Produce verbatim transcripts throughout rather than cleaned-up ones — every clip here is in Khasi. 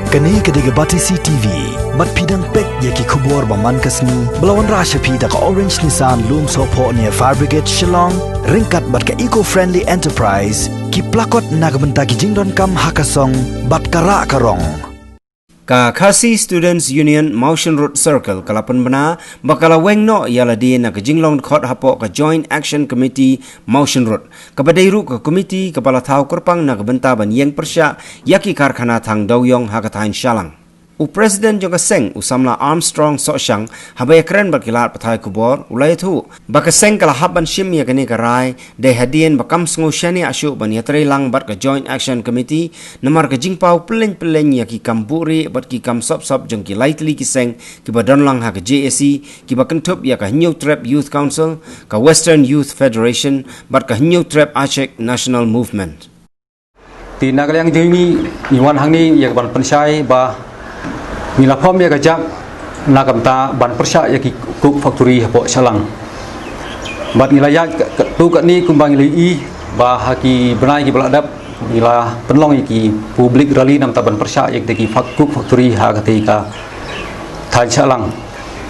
Kane ka dei ka Batesi T V. Bad phi dang peit ïa ki khubor ba man ka sngi ba la wanrah sha phi da ka Orange Nissan, Lumsohphoh near Fire Brigade, Shillong, ryngkat bad ka Eco Friendly Enterprise, ki plakot na ka bynta ki jingdonkam ha ka song bad ka rah ka rong. Ka Khasi Students Union Mawshynrut Circle ka la pynbna ba ka la weng noh ïa lade na ka jinglong dkhot hapoh ka Joint Action Committee Mawshynrut, kaba dei ruh ka komiti kaba la thaw kyrpang na ka bynta ban ïeng pyrshah ïa ki karkhana thang dewiong ha ka thaiñ Shillong. U President jong ka seng, u samla Armstrong Sohshang, haba ïakren bad ki lad pathai khubor, u la ïathuh ba ka seng ka la hap ban shim ïa kane ka rai dei hadien ba kam sngew shaniah shuh ban ïatreilang bad ka Joint Action Committee namar ka jingpaw pylleng pylleng ïa ki kam buhrieh bad ki kam sop sop jong ki lai tylli ki seng kiba don lang ha ka J A C, kiba kynthup ïa ka Hynñiewtrep Youth Council, ka Western Youth Federation bad ka Hynñiewtrep Achik National Movement. Te na ka liang jong ngi, ngi wan hangne ïa ka ban pynshai ba ngi la form ïa ka JAC na ka bynta ban pyrshah ïa ki coke factory hapoh Shillong. Bad ngi la ïaid ka, ka, tu kane kumba ngi la ïohi ba ha ki bnai kiba la dep ngi la pynlong ïa ki public rally na ka bynta ban pyrshah ïa ki fac-, coke factory ha katei ka thaiñ Shillong.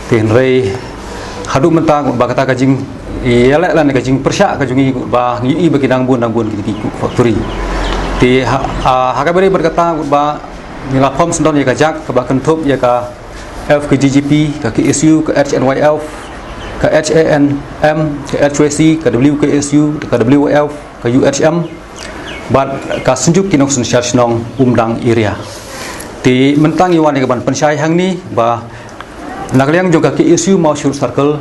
Te hynrei haduh mynta ba kata ka jingïaleh lane ka jingpyrshah ka jong ngi ba ngi ïohi ba ki dang bun dang bun ki, ki coke factory. Te ha, ha, ha kaba ïadei bad kata ba ngi la form syndon ïa ka JAC kaba kynthup ïa ka F K J G P, ka K S U, ka H N Y F, ka H A N M, ka H Y C, ka W K S U, ka W Y F, ka U H M, bad ka Synjuk ki Nongsynshar Shnong Umdang Area. Te mynta ngi wan ïa ka ban pynshai hangne ba na ka liang jong ka K S U Mawshynrut Circle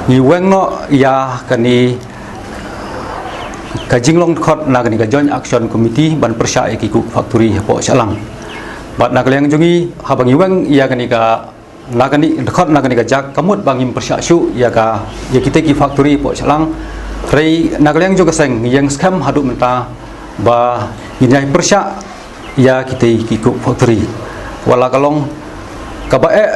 ngi weng noh ïa kane ka jinglong dkhot na kane ka Joint Action Committee ban pyrshah ïa ki coke factory hapoh Shillong. Bad na ka liang jong ngi haba ngi weng ïa kane ka na kane dkhot na kane ka JAC ka mut ba ngim pyrshah shuh ïa ka, ïa kitei ki factory hapoh Shillong. Hynrei na ka liang jong ka seng ngi ïeng skhem haduh mynta ba ngin ïai pyrshah ïa kitei ki coke factory. Wat la ka long kaba eh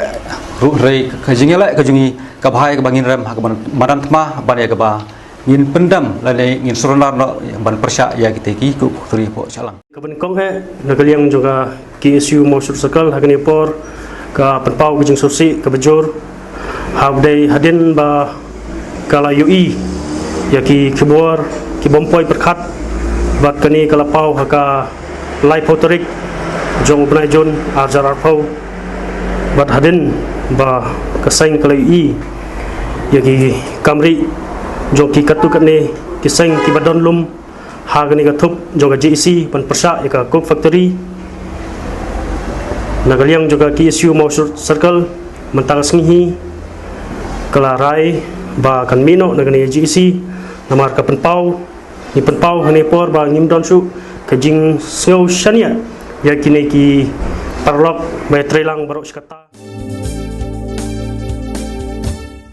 ruh hynrei ka jingïaleh ka jong ngi kaba hai kaba ngin rem ha kaba madan thma ban ïa kaba ngin pyndem lane ngin surrender noh ban pyrshah ïa kitei ki coke factory hapoh Shillong. Kaba nyngkong hi na ka liang jong ka K S U Mawshynrut Circle ha kane por ka pynpaw ka jingsngewsih kaba jur. Haba dei hadien ba ka la ïohi ïa ki khubor ki bym poi pyrkhat bad kane ka la paw ha ka laiphew tarik jong u bnai Jun ar hajar arphew. Bad hadien ba ka seng ka la ïohi ïa ki kam rieh jong ki katto katne ki seng kiba don lum ha kane ka thup jong ka J A C ban pyrshah ïa ka coke factory. Na ka liang jong ka K S U Mawshynrut Circle mynta ka sngi hi ka la rai ba kan mih noh na kane ka J A C namar ka pynpaw, ngi pynpaw ha kane por ba ngim don shuh ka jingsngew shaniah ïa kine ki paralok ba ïatreilang baroh shi katta.